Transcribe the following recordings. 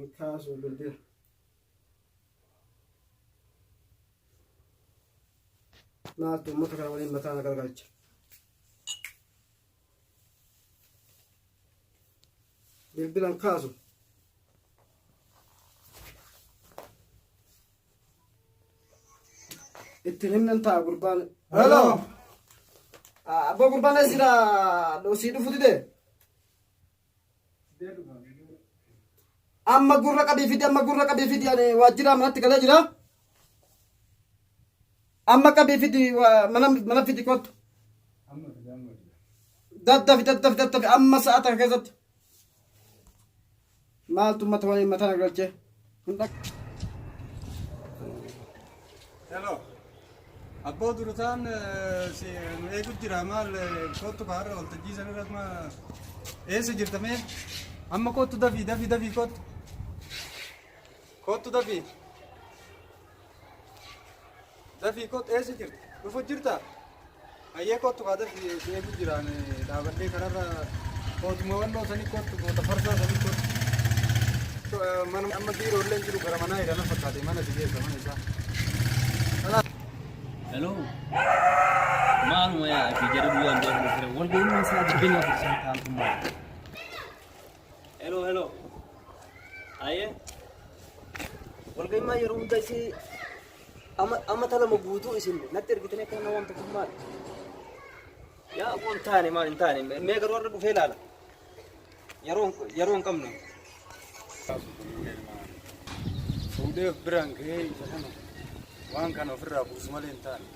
Hin kaasu bilbila. Maaltu uummata kana waliin mataa na garagalcha. Bilbila hin kaasu. Itti himnan ta'a gurbaan. Hello. Abbaa gurbaan eessa jira? Sii dhufu dide. Amma gurra qabii fidi amma gurra qabii fidi ani waajjira manatti galee jira. Amma qabii fidi mana mana fidi kottu. Daddafi daddafi daddafi amma sa'a takka keessatti. Maaltu ummata waliin mataa na galchee? Hin dhaq. Hello. Abboo durutaan si nu eegu jira maal kottu kaarra waltajjii san irratti ma eessa jirta mee? Amma kottu dafii dafii dafii kottu. Kottu dafii. Dafii kottu eessa jirta? Dhufu jirta? Hayyee kottu kaa dafii si eegu jira ani dhaabadhee kararra kootuma wannoo sanii kottu koota farsoo sanii kottu. Mana amma biiroo illee hin jiru gara manaa jira na fakkaate mana si geessa mana isaa. Hello. Maaluma yaa fi jedhu guyyaan beeku jira. Walga'iin isaa 24 san taantu maali? Hello hello. Aye. Walga'iin yeroo hunda isii amma talama guutuu isin natti ergitanii akkana na waamtu kun maali? Yaa kun taane maal hin taane mee garuu har'a dhufee ilaala. Yeroo hin qabnu. Fuudhee of biraan gahee isa kana waan kana ofirraa buusu malee hin taane.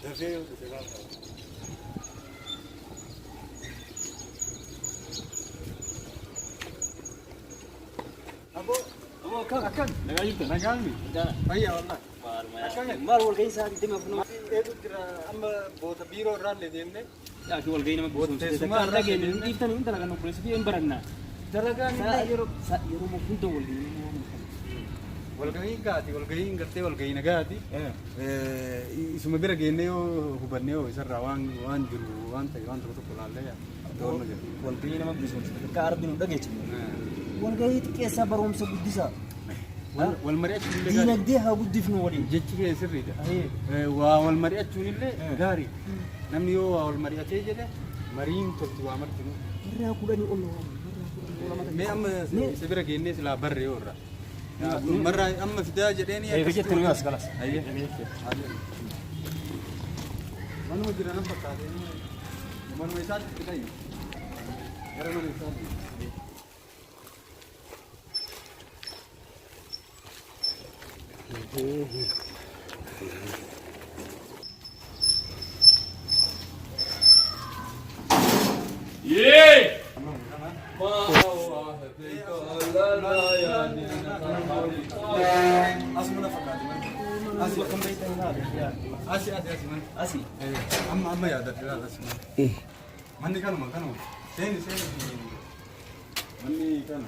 Dafee yoo dhufe maal qaba? Aboo, Aboo akkam? Akkam? Nagaa jirtu? Nagaami? Fayyaa wallahi. Maaluma yaa. Akkami? Maal walga'ii isaa 24 Eegu jira amma boota biiroo irraa illee deemne. Yaa fi walga'ii nama Boota teessumaa Akka irraa dhageenye hin deemne. dhiiftanii hin dalagan obboleessi fi hin baranna. Dalagaan Sa'a illee yeroo yeroo hunda walga'ii nama waamamu. Walga'iin gaati, walga'iin gartee walga'ii nagaati. Isuma bira geennee yoo hubanne yoo isarraa waan waan jiru waan ta'e waan tokko tokko laallee to'annoo jedhu. Walgahii nama bilisoomsa. Akka arbi nu dhageechifne. Walgahii xiqqeessaa barumsa guddisaa. Wal mari'achuun illee gaarii. Diinagdee haa guddifnu waliin. Jechi kee sirriidha. Waa wal mari'achuun illee gaarii. Namni yoo waa wal mari'atee jedhe mariin tolti waa martinuu. Irraa 10 ol waamu. Irraa 10 ol Mee amma isa bira geennee silaa barre yoo irraa. Marraa amma fidaa jedheeni Eega jette nuyi as galas. Ayyee. Manuma jira nan fakkaate. Manuma isaatti fidayi. Gara mana isaatti. Asuma na fakkaate manni. Asi asi asi asi manni. Asi. Amma amma yaadadhe laala asi manni. Manni kanuma kanuma. Seeni seeni. Manni kana.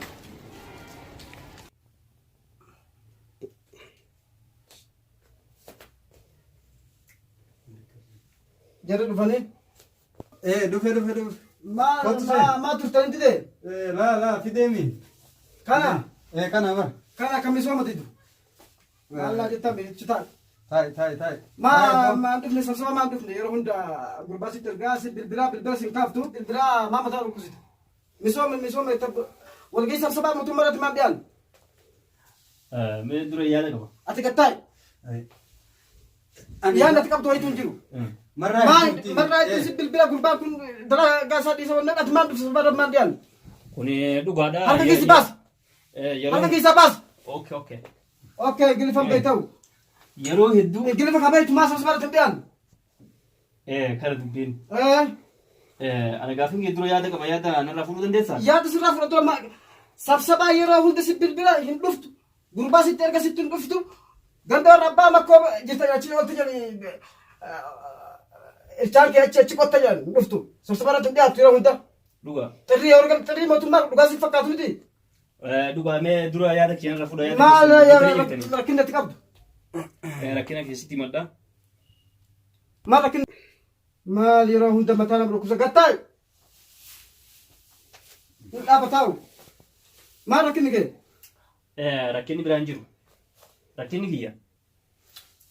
Jarri dhufanii. Eh dhufe dhufe dhufe. Maa Kottu maa maa turtanii dide? Eh laa laa fideemi. Kana Eh kana bara. kana akka misooma didu. Maallaa jettan bichi ta'a. Ta'i ta'i ta'i. Maa maan dhufne sabsaba maan dhufne yeroo hunda gurbaa sitti ergaa si bilbilaa bilbila sin kaaftu bilbilaa maa mataa dhukkubsita. Misooma misooma itti walgahii sabsabaa mootummaa irratti maan dhiyaan. Mee dura yaada qaba. Ati gattaa'i. Yaadni ati qabdu wayitu hin jiru. Marraa Maan hedduutti- marraa hedduu si bilbila gurbaan kun dalagaa isaa dhiisa wannan ati maan dhufte sababa irratti maan dhiyaan. Kun dhugaadha. Harka keessi baas. Harka keessaa baas. Okay okay. Okay gilifan beektawu. Yeroo hedduu Gilifa kabeetu maa sabsabaa irratti hin dhiyaan. Kana dubbiin. Ana gaafin kee dura yaada qaba yaada narraa fuudhuu dandeessaa? Yaada sirraa fudhatu amma sabsabaa yeroo hunda si bilbila hin dhuftu. Gurbaa sitti erga sitti hin dhuftu. Ganda warra abbaa makkoo jirta achi olti jedhi ilchaan kee achi achi qotta jedhan hin dhuftu. Sabsabaa irratti hin dhiyaattu yeroo hunda. Dhugaa. Xirrii yeroo galu xirrii mootummaa dhugaa si fakkaatu miti. Dhugaa mee dura yaada kee narraa fuudha yaada Maal keessan jirtanii. rakkinni ati qabdu? Rakkina keessatti madda. Maal rakkinni? Maal yeroo hunda mataa nama dhukkubsa gattaa'i. Hin dhaabataa'u. Maal rakkinni kee? Rakkinni biraan jiru. Rakkinni kiyya.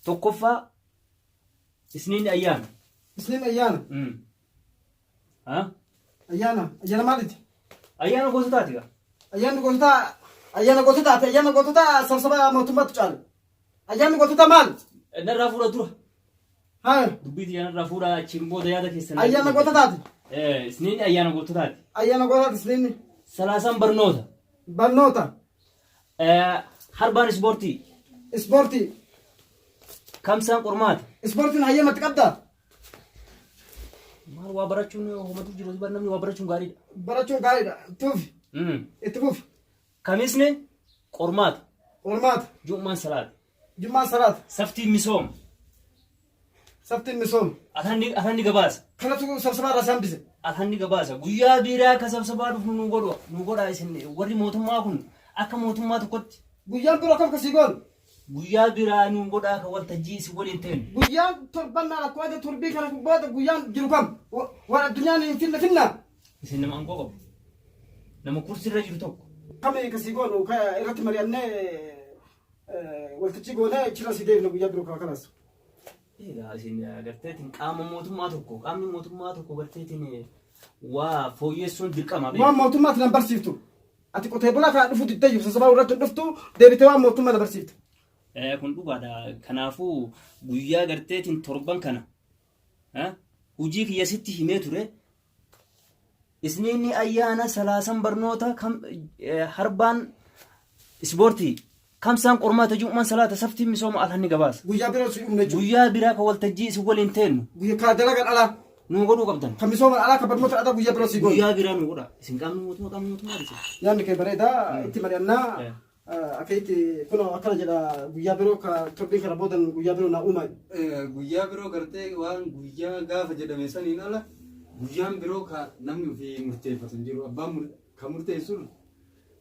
Tokkoffaa isniin ayyaana. Isniin ayyaana. Ha? Ayyaana. Ayyaana maaliiti? Ayyaana goototaati gaa. Ayyaanni goototaa ayyaana goototaati. Ayyaana goototaa sabsaba mootummaatu caala. Ayyaanni goototaa maal? Narraa fuudha dura. Haa. Dubbii tiyya narraa fuudha achiin booda yaada keessan. Ayyaana goototaati. Isniin ayyaana goototaati. Ayyaana goototaati isniinni. Salaasaan barnoota. Barnoota. Harbaan ispoortii. Ispoortii. Kamsaan qormaata. Ispoortiin hayyamatti qabdaa? Maal waa barachuun homatu jiru namni waa barachuun gaariidha. Barachuun gaariidha. Tuufi. Itti fufi. Kamisni qormaata. Qormaata. Jum'aan salaata. Jum'aan salaata. Saftiin misooma. Saftiin misooma. Alhanni gabaasa. Kanatu sabsabaa irraa si hambise. Alhanni gabaasa. Guyyaa biraa akka sabsabaa dhufnu nu godhu nu godhaa isin warri mootummaa kun akka mootummaa tokkotti. Guyyaan biroo akkam kasii goonu? Guyyaa biraa nu godhaa akka waltajjii isin waliin ta'en. Guyyaan torban naa lakkoo adda torbii kana booda guyyaan jiru kam? Waan addunyaan hin finne finnaa? Isin nama aangoo qabu. Nama kursii irra jiru tokko. Kami kasii goonu irratti mari'annee waltajjii goonee achirra si deebina guyyaa biroo kana kanas. Egaa isin garteetiin qaama mootummaa tokko qaamni mootummaa tokko garteetiin waa fooyyessuun dirqama. Waan mootummaatti nan barsiiftu. Ati qotee bulaa kana dhufu diddee jirtu sababa irratti hin dhuftu deebitee waan mootummaa na barsiiftu. Kun dhugaadha. Kanaafuu guyyaa garteetiin torban kana hojii kiyya sitti himee ture. Isniinni ayyaana salaasan barnoota harbaan ispoortii kamsaan qormaata ju'umaan salaata saftiin misooma alhanni gabaasa. Guyyaa biroo si uumne jechuudha. Guyyaa biraa kan waltajjii isin waliin teennu. Guyyaa kan dalagan alaa. Nuu godhuu qabdan. Kan misooma alaa kan barnoota alaa guyyaa biroo si goonu. Guyyaa biraa nuu godha. Isin qaamni mootummaa qaamni mootummaa isin. Yaadni kee bareedaa itti mari'annaa. Akka itti kunoo akkana jedha guyyaa biroo ka torbiin kana boodan guyyaa biroo naa uumaa. Guyyaa biroo gartee waan guyyaa gaafa jedhame saniin ala guyyaan biroo ka namni ofii murteeffatu hin jiru. Abbaan ka murteessu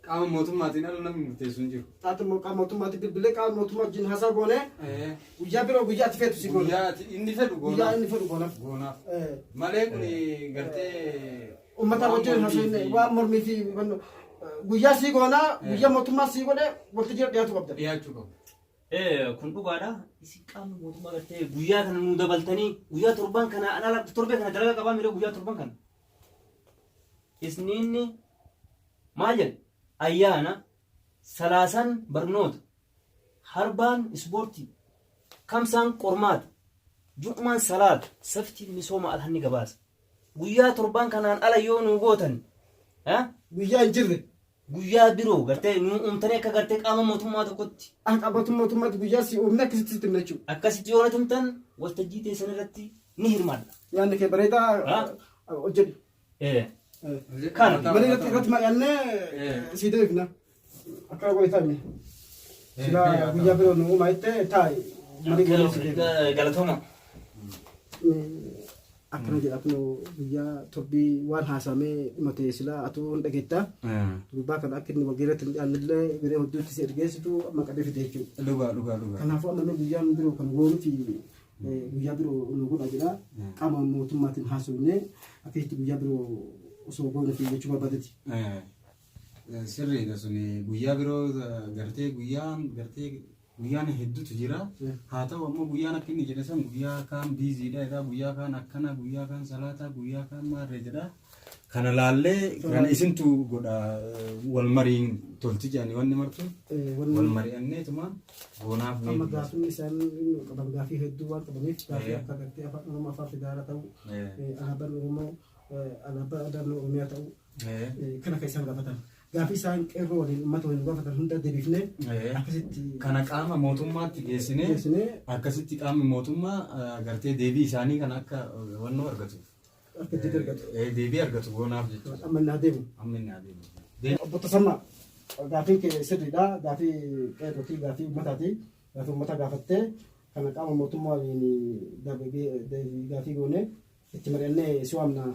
qaama mootummaatiin ala namni murteessu hin jiru. Taate immoo qaama mootummaatti bilbilee qaama mootummaa wajjin haasaa goonee guyyaa biroo guyyaa ati feetu si goona. Guyyaa ati inni fedhu goonaaf. Guyyaa inni fedhu goonaaf. Goonaaf. Malee kuni gartee Uummata wajjin haasofne waan mormii fi guyyaa sii goonaa guyyaa mootummaa sii godhe waltajjii dhiyaatu qabda. Dhiyaachuu qabu. Kun dhugaadha. Isin qaamni mootummaa gartee guyyaa kana nuu dabaltanii guyyaa torban kana ana torbee kana dalagaa qabaa miidha guyyaa torban kana. Isniinni maal jedhe ayyaana salaasan barnoota harbaan ispoortii kamsaan qormaata ju'umaan salaata saftiin misooma alhanni gabaasa. Guyyaa torbaan kanaan ala yoo nuu gootan Guyyaa hin jirre. Guyyaa biroo gartee nuu uumtanii akka gartee qaama mootummaa tokkotti. Akka abbootii mootummaatti guyyaa si uumne akkasitti sitti himna jechuudha. Akkasitti yoo na tumtan waltajjii teessan irratti ni hirmaadha. Yaadni kee bareedaa hojjedhu. Kana. Marii irratti irratti mari'annee sii deebifna. Akka godhe taa'ime. Silaa guyyaa biroo nu uumaa jettee taa'i. Marii godhee sii deebifna. Galatooma. Akkana jedha kun guyyaa torbii waan haasamee dhumate silaa atuu hin dhageetta. Gurbaa kana akka inni walgahii irratti hin dhiyaannellee garee hedduutti si ergeessitu amma qabee fide jechuudha. Dhugaa dhugaa dhugaa. Kanaafuu amma mee guyyaan biroo kan goonuti guyyaa biroo nu godha jedha. Qaama mootummaatiin haasofnee akkasitti guyyaa biroo osoo goonuti jechuu barbaadeti. Sirriidha suni guyyaa biroo gartee guyyaan gartee Guyyaan hedduutu jira. Haa ta'u ammoo guyyaan akka inni jedhe san guyyaa kaan biiziidha jedha, guyyaa kaan akkana, guyyaa kaan salaataa, guyyaa kaan maarree jedha. Kana laallee kana isintu godha wal mariin tolti jedhani wanni martu wal mari'anneetuma goonaaf mee Amma gaaffiin isaan qaban gaaffii hedduu waan qabaniif gaaffii akka gartee afaan Oromoo afaan federaalaa ta'u alaabaan Oromoo alaabaa naannoo Oromiyaa ta'u kana kan isaan gaafatan. Gaafii isaan qeerroo waliin uummata waliin gaafatan hunda deebifnee akkasitti Kana qaama mootummaatti geessinee geessinee akkasitti qaamni mootummaa gartee deebii isaanii kana akka wannoo argatuuf. Akka deebii argatu. Deebii argatu goonaaf jechuudha. Amma inni haa deemu. Amma inni haa deemu. Obbo Tasammaa gaafiin kee sirriidha. Gaafii qeerrootii gaafii uummataati. Gaafii uummata gaafattee kana qaama mootummaa waliin gaafii goonee itti mari'annee si waamna.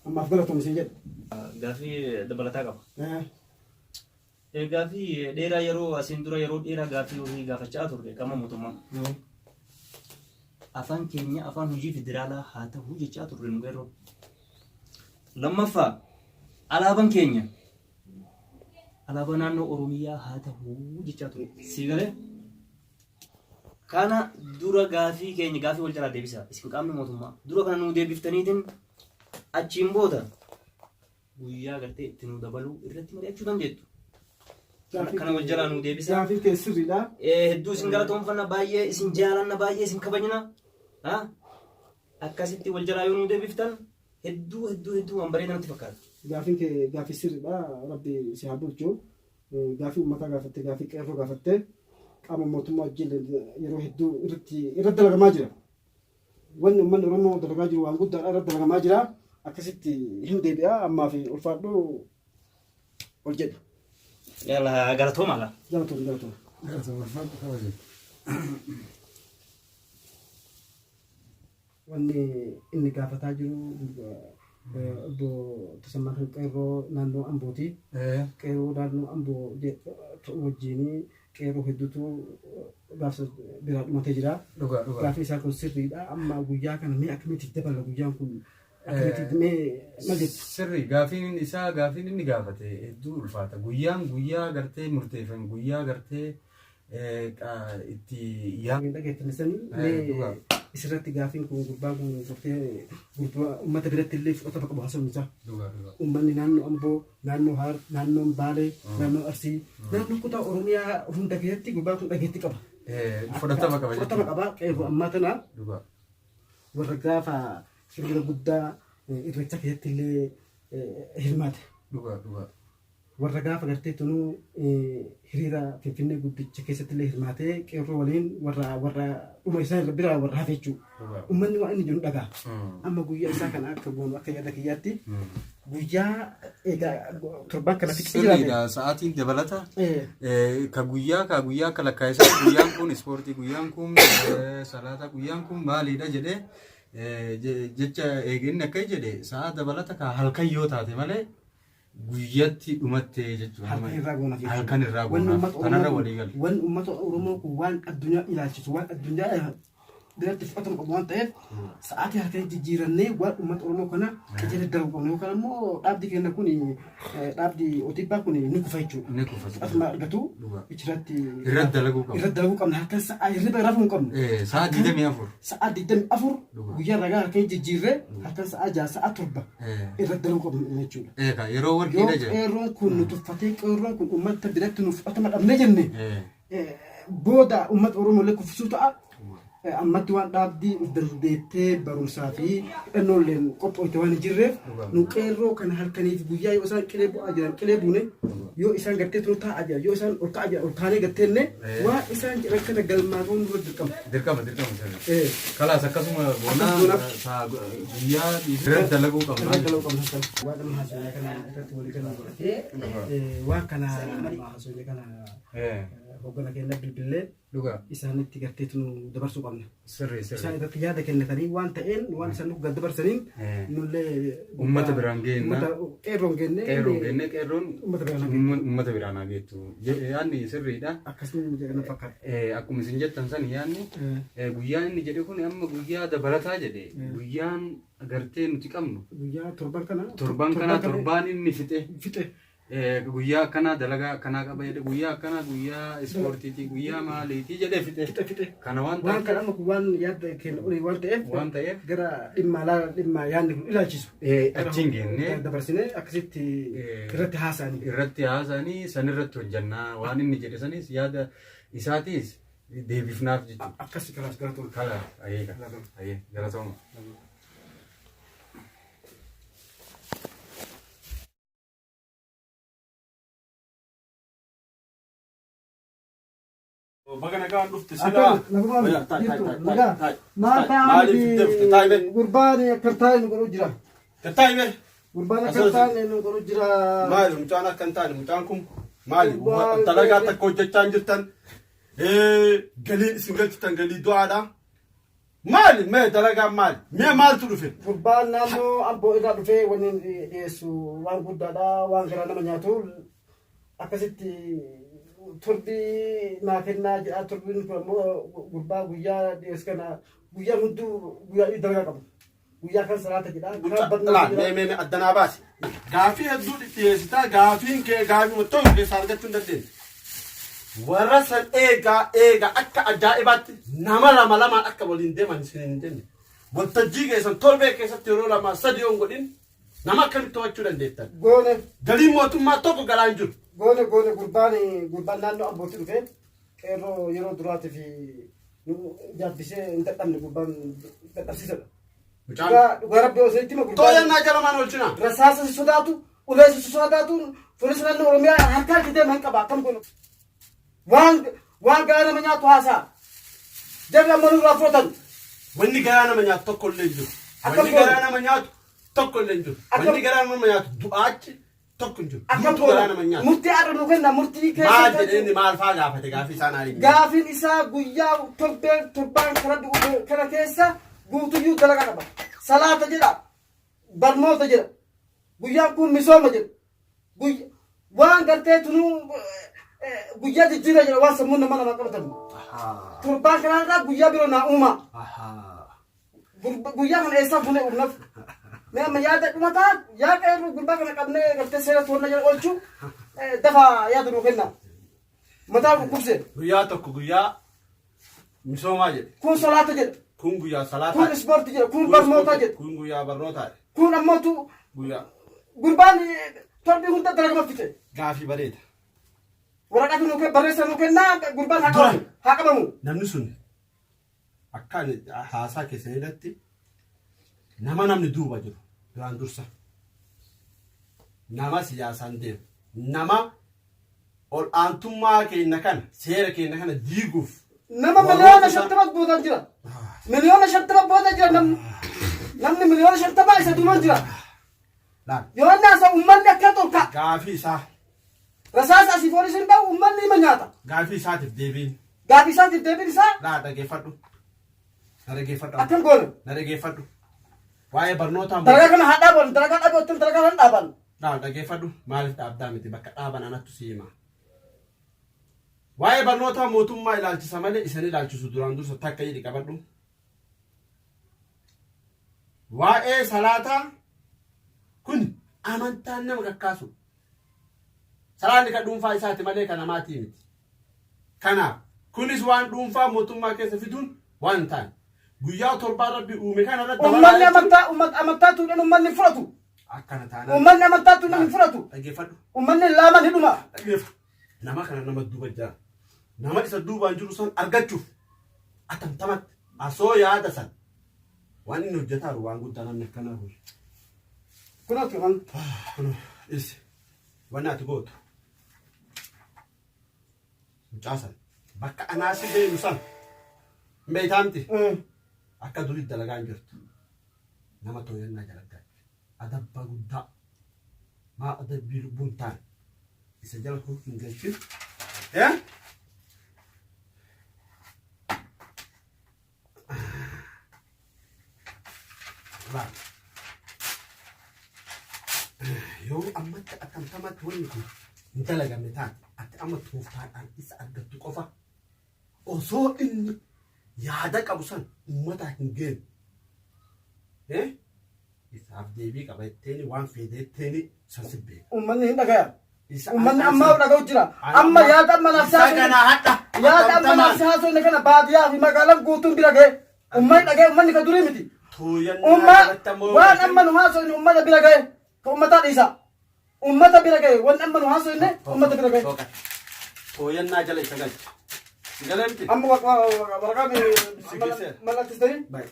Ammaaf galatoomi siin jedha. Gaaffii dabalataa qaba. Gaaffii dheeraa yeroo asiin dura yeroo dheeraa gaaffii ofii gaafachaa turre qaama mootummaa. Afaan keenya afaan hojii federaalaa haa ta'u jechaa turre nu qeerroo. Lammaffaa alaabaan keenya Alaabaa naannoo Oromiyaa haa ta'u jechaa ture. Sii galee? Kana dura gaafii keenya gaafii wal jalaa deebisa. Isin qaamni mootummaa. Dura kana nuu deebiftaniitiin achiin booda guyyaa gartee itti nuu dabaluu irratti mari'achuu dandeettu. Kana wal jalaa nuu deebisa. Gaafii kee sirriidha. Hedduu isin galatoomfanna baay'ee isin jaalanna baay'ee isin kabajna. Akkasitti wal jalaa yoo nuu deebiftan hedduu hedduu hedduu waan bareeda natti fakkaata. Gaafiin kee gaafii sirriidha. Rabbi si haa bulchu. Gaafii uummataa gaafatte, gaafii qeerroo gaafatte. Qaama mootummaa wajjin yeroo hedduu irratti irratti dalagamaa jira. Wanni uummanni Oromoo dalagaa jiru waan guddaadha irratti dalagamaa jira. Akkasitti hin deebi'a ammaa fi ulfaadhu ol jedhu. Yala galatooma laa. Galatoom galatoom. Galatooma ulfaadhu kabaje. Wanni inni gaafataa jiru obbo Tasammaa kan qeerroo naannoo Ambooti. Qeerroo naannoo Amboo ta'uu wajjin qeerroo hedduutu gaafsa biraa dhumatee jira. Dhugaa dhugaa. Gaaffi isaa kun sirriidha. Amma guyyaa kana mee akkamitti dabala guyyaan kun akkamitti mee maal jettu? Sirri gaafiin isaa gaafiin inni gaafate hedduu ulfaata. Guyyaan guyyaa gartee murteeffame guyyaa gartee itti yaa Hin dhageeffame sanii Eh, dhugaa. mee isirratti gaafiin kun gurbaan kun gartee gurbaa uummata biratti illee fudhatama qabu haasawni isaa. Dhugaa dhugaa. Uummanni naannoo Amboo, naannoo Harar, naannoo Baalee, naannoo Arsii, naannoo kutaa Oromiyaa hunda keessatti gurbaan kun dhageettii qaba. Fudhatama qaba Fudhatama jechuudha. qaba. Qeerroo ammaa tana Dhugaa. warra gaafa hiriira guddaa irreecha keessatti illee hirmaate. Dhugaa dhugaa. Warra gaafa gartee tunuu hiriira Finfinnee guddicha keessatti illee hirmaatee qeerroo waliin warra warra dhuma isaa irra biraa warra hafe jechuudha. Dhugaa. Uummanni waan inni jiru dhagaa. Mm. Amma guyyaa isaa kana akka goonu akka yaada kiyyaatti guyyaa egaa torban kana fixee jiraate. Sirriidha sa'aatiin dabalata. Eh, Ka guyyaa ka guyyaa akka lakkaa'isa guyyaan kun ispoortii guyyaan kun salaata guyyaan kun maaliidha jedhee jecha eeginni akka jedhe sa'a dabalata ka halkan yoo taate malee guyyatti dhumatte jechuudha. Halkan irraa goonaaf jechuudha. Halkan irraa Wanni goonaaf. uummata Kanarra Oromoo walii gala. kun- Wanni uummata Oromoo kun waan addunyaa ilaalchisu waan addunyaa biratti fudhatama qabu waan ta'eef sa'aatii halkan jijjiirannee waan uummata Oromoo kana qajeela darbu qabna yookaan immoo dhaabdi keenya kun dhaabdi Otibbaa kun ni kufa jechuudha. Ni kufa. Fudhatama argatu Dhugaa. achirratti Irratti dalaguu qabna. Irratti dalaguu qabna halkan sa'aa hirriba rafuu hin qabnu. Sa'a 24. Sa'a 24 Dhugaa. guyyaa ragaa halkan jijjiirree halkan sa'a 6 sa'a 7 irratti dalaguu qabna jechuudha. Eegaa yeroo Yoo warqiidha jedhe. qeerroon kun nu tuffatee qeerroon kun uummata biratti nu fudhatama dhabne jenne booda uummata Oromoo illee kuffisuu ta'a. Ammatti waan dhaabdii of dandeettee barumsaa fi hidhannoo illee qophoofte waan hin jirreef nu qeerroo kana halkaniif guyyaa yoo isaan qilee bu'aa jiran qilee buune yoo isaan gartee tunu taa'aa jiran yoo isaan ol ka'aa jiran ol kaanee garteenne waan isaan jedhan kana galmaa ga'uun nurra dirqama. Dirqama dirqama sirrii. Kalaas akkasuma Akkas goonaa goonaaf. sa'a guyyaa irratti dalaguu qabna. Irratti dalaguu qabna. Waan amma haasofne kana irratti walii galuu godhatee waan kana amma haasofne kana hoggana keenya bilbilee Dhugaa. isaanitti garteetu nu dabarsuu qabna. Sirrii Isaan sirrii. irratti yaada kennatanii waan ta'een waan isaan nu gad dabarsaniin nullee Uummata biraan geenna. Uummata qeerroon geenne. Qeerroon geenne qeerroon Uummata biraan haa geettu. uummata biraan haa geettu. Yaadni sirriidha. Akkasuma jedhama fakkaata. Akkuma isin jettan san yaadni guyyaan inni jedhe kun amma guyyaa dabalataa jedhe guyyaan gartee nuti qabnu Guyyaa torban kana. torban kana torbaan inni fixe Fixe. Guyyaa akkanaa dalagaa akkanaa qaba jedhe guyyaa akkanaa guyyaa ispoortiitii guyyaa maaliitii jedhee fixe. Fixe fixe. Kana waan Waan ta'eef kana amma kun waan yaadda keenya olii waan ta'eef waan ta'eef gara dhimma alaa dhimma yaadni kun ilaalchisu. Achiin geennee dabarsinee akkasitti irratti haasa'anii. Irratti haasa'anii san irratti hojjannaa waan inni jedhe sanis yaada isaatiis deebifnaaf jechuudha. Akkasi kalaas galatooma. Kalaas ayyee ayyee galatooma. Baga nagaan dhufte silaa. Akkam nagumaan Oya, ta'i, jirtu ta'i, ta'i, nagaa ta'i, maal ta'i. ta'aa Maaliif fiddee dhufte? Taa'i bee. Gurbaan akka taa'e nu godhu jira. Taa'i bee. Gurbaan akka Asoo- taa'e nu godhu jira. Maali mucaan akka hin taane mucaan kun maali Gurbaan- dalagaa takka hojjechaa hin jirtan galiin isin galchitan galii du'aadha. Maali mee dalagaan maali mee maaltu dhufe? Gurbaan naannoo Amboo irraa dhufee wanni inni dhiyeessu waan guddaadha waan garaa nama nyaatu akkasitti turbii naa kennaa jedha turbiin kun ammoo gurbaa guyyaa dhiyeessu kana guyyaa hunduu guyyaa inni dalagaa qabu. Guyyaa kan salaata jedha. Kan barnoota Laal, jedha. mee mee mee addanaa baasi. Gaaffii hedduu dhiyeessitaa gaaffiin kee gaaffii tokko keessaa argachuu hin dandeenye. Warra san eegaa eegaa akka ajaa'ibaatti nama lama lamaan akka waliin deeman isin hin jenne. Waltajjii keessan torbee keessatti yeroo lama sadi yoo hin godhin nama akkamitti to'achuu dandeettan? Goone Galiin mootummaa tokko galaa hin jiru. goone goone gurbaan gurbaan naannoo Ambootti dhufe qeerroo yeroo duraatii fi nu jaabbisee hin dadhabne gurbaan dadhabsiisadha. Mucaan Dhugaa dhugaa rabbi osoo itti hima gurbaan tooyannaa jala maan oolchinaa? rasaasa si sodaatu ulee si sodaatu poolisiin naannoo Oromiyaa harkaan fidee man qaba akkam goonu waan waan garaa nama nyaatu haasaa jarri amma nurraa fudhatan Wanni garaa nama nyaatu tokko illee hin jiru. Akkam Wanni goona? garaa nama nyaatu tokko illee hin jiru. Akkam- Wanni garaa nama nyaatu du'aachi tokko hin jiru. akkam Duutu garaa nama nyaatu. murtii adda nu kenna murtii Maal keessa jedhee inni maal faa gaafate gaafii isaan aariin. Gaafiin isaa guyyaa torbee torbaan kana kana keessa guutuyyuu dalagaa qaba. Salaata jedha, barnoota jedha, guyyaan kun misooma jedha. Waan gartee tunuu guyyaa jijjiirra jedha waan sammuun nama namaa qabatamu. Torbaan kanarraa guyyaa biroo naa uumaa. Guyyaa kana eessaa fuunee uumnaf? Mee amma yaada dhumataa yaa qeerroo gurbaa kana qabnee gartee seera toonna jala oolchuu dafa yaada nuu kenna. Mataa dhukkubse. Guyyaa tokko guyyaa misoomaa jedhe. Kun salaata jedha. Kun guyyaa salaataa. Kun ispoortii jedha. Kun barnootaa jedha. Kun guyyaa barnootaa jedhe. Kun ammootu Guyyaa gurbaan torbii hunda dalagama fixe. gaafii bareeda. Waraqaa nuu kenna barreessa nuu kennaa gurbaan haa qabamu. Haa qabamu. Namni sun akka ani haasaa keessan irratti nama namni duuba jiru duraan dursa nama siyaasaan deemu nama ol aantummaa keenya kana seera keenya kana diiguuf Nama warroota miliyoona isaa- 50 booda jira. Miliyoona 50 booda jira namni. Namni miliyoona 50 isa duuban jira. Laal. Yoo inni haasa'u uummanni akka xolka. Gaafii isaa Rasaasa asii poolisiin ba'u uummanni hima nyaata. gaafii isaatiif deebiin Gaafii isaatiif deebiin isaa laa dhageeffadhu. Na dhageeffadhu. akkam goona. Na dhageeffadhu. Waa'ee barnootaa Dalagaa kana haa dhaaban dalagaa dhaabuu otoo dalagaa kana dhaaban. Laa dhageeffadhu maaliif dhaabdaa miti bakka dhaaban anattu si hima. Waa'ee barnootaa mootummaa ilaalchisa malee isan ilaalchisu duraan dursa takka jedhi qabadhu. Waa'ee salaataa kun amantaan nama kakkaasu. Salaanni kan dhuunfaa isaati malee kan namaatii miti. Kanaaf kunis waan dhuunfaa mootummaa keessa fiduun waan hin taane. Guyyaa torbaan rabbi uume kana irratti dabalaa Uummanni jechuun amantaa uummata amantaa tuudhan uummanni hin fudhatu. akkana taanaan. Uummanni amantaa tuudhan hin fudhatu. Dhaggeeffadhu. Uummanni laaman hidhuma. Dhaggeeffadhu. Nama kana nama duuba jira. Nama isa duubaan jiru san argachuuf atamtamatti asoo yaada san waan inni hojjetaa jiru waan guddaa namni akkanaa kun. Kunooti kan. Kun is wanni ati gootu. Mucaa san bakka anaa si beenu san hin beektaa miti. Akka durii dalagaa hin jirtu. Nama tooyannaa jala galche. Adabba guddaa. Maa adabbii lubbuun taane. Isa jala kun hin galchin. Eh? Laal. Yoo ammatti akkamtamatti wanni kun hin dalagamne taate ati amma tooftaadhaan isa argattu qofa osoo inni yaada qabu san uummataa hin geenu. Eh? Isaaf deebii qaba jetteeni waan feete jetteeni san si beeka. Uummanni hin dhagaya. Isa Uummanni an- ammaa dhaga'u jira. An Amma yaada amma naaf Isa kana hadha. Yaada amma naaf haasofne kana baadiyyaa fi magaalaan guutuun bira ga'e. Uummanni dhaga'e uummanni kan durii miti. Tooyannaa Uumma jalatti ammoo waan amma nu haasofne uummata bira ga'e. Kan uummataa dhiisa. Uummata bira ga'e waan amma nu haasofne uummata bira ga'e. Tooyannaa jala isa galcha. Si galee miti? Amma waraqaa Si geesseera. mallattistanii Bayi.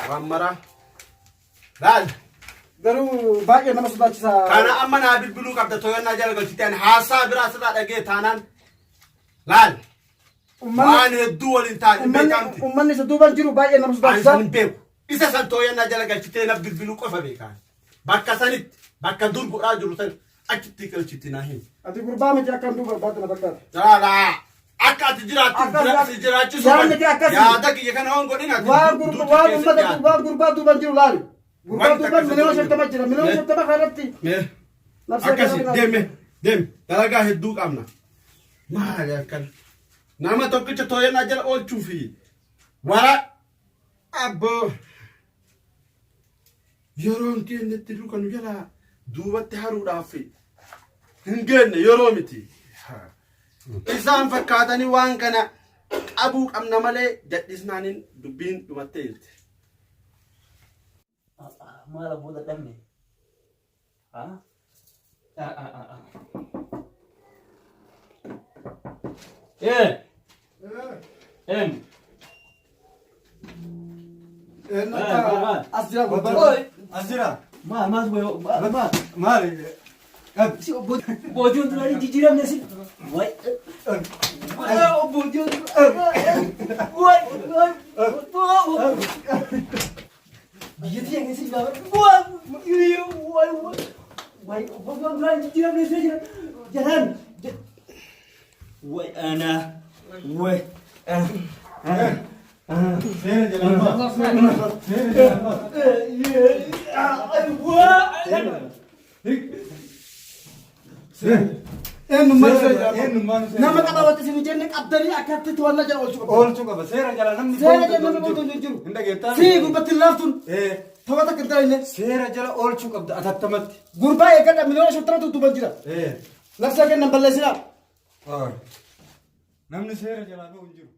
Waan maraa. Laal. Garuu baay'ee nama sodaachisa. Kana amma naa bilbiluu qabda tooyannaa jala galchite ani haasaa biraa sirraa dhagee taanaan. Laal. Uummanni Waan hedduu waliin ta'an hin uummanni beekamti. uummanni isa duuban jiru baay'ee nama Ani sodaachisa. san hin beeku. Isa san tooyannaa jala galchitee na bilbiluu qofa beekaan. Bakka sanitti bakka dur godhaa jiru san achitti galchiti naa himi. Ati gurbaa miti akkam duuba barbaaddu na fakkaata. Laalaa. Akka ati jiraattu Akkas si jiraachisuu yaadni kee akkasi. Yaada kiyya kana hoon godhin ati Waan duuti gurbaa waan keessa uummata dhiyaate. waan gurbaa duuban jiru laali. Gurbaa Wanta duuban akkasii miliyoona jiru. 50 jira. Miliyoona Mee. 50 kanarratti Mee. nafsee Akkasi kana deeme deeme dalagaa hedduu qabna. Maali akkana? Nama tokkicha tooyannaa jala oolchuu fi wara Abboo yeroon keenyatti duuka nu jalaa duubatti haruudhaaf hin geenne yeroo miti. Isaan fakkaatanii waan kana qabuu qabna malee dadhisnaaniin dubbiin dhumattee jirti. Maal abboo dadhabne? Ah? Ah, ah, ah, ah. Eh! Eh! As jira Oi! As jira. Maal maal maal maal? Maali? Si obbo Boojiin duraan jijjiiramne si. Way. Obbo Way. Way. Biyya tiyya keessa jira. Way. Way. Way. Obbo duraan jijjiiramne si jira. Jalaan. Way ana. Way. Seera jala. Seera jala. Eenyummaan Eenyummaan nama qaba wanti isin jenne qabdanii akkatti to'annaa jala oolchuu qabdu. Oolchuu qaba. Seera jala namni Seera jala namni oolchuu hin jiru. Hin dhageettaa? Sii gubbatti laaftuun Ee. tapha takka hin taane Seera jala oolchuu qabda atattamatti. gurbaa eeggadha miliyoona 50 tuttuban jira. Ee. Labsaa kennan balleessinaa. Namni seera jalaa bahu hin jiru.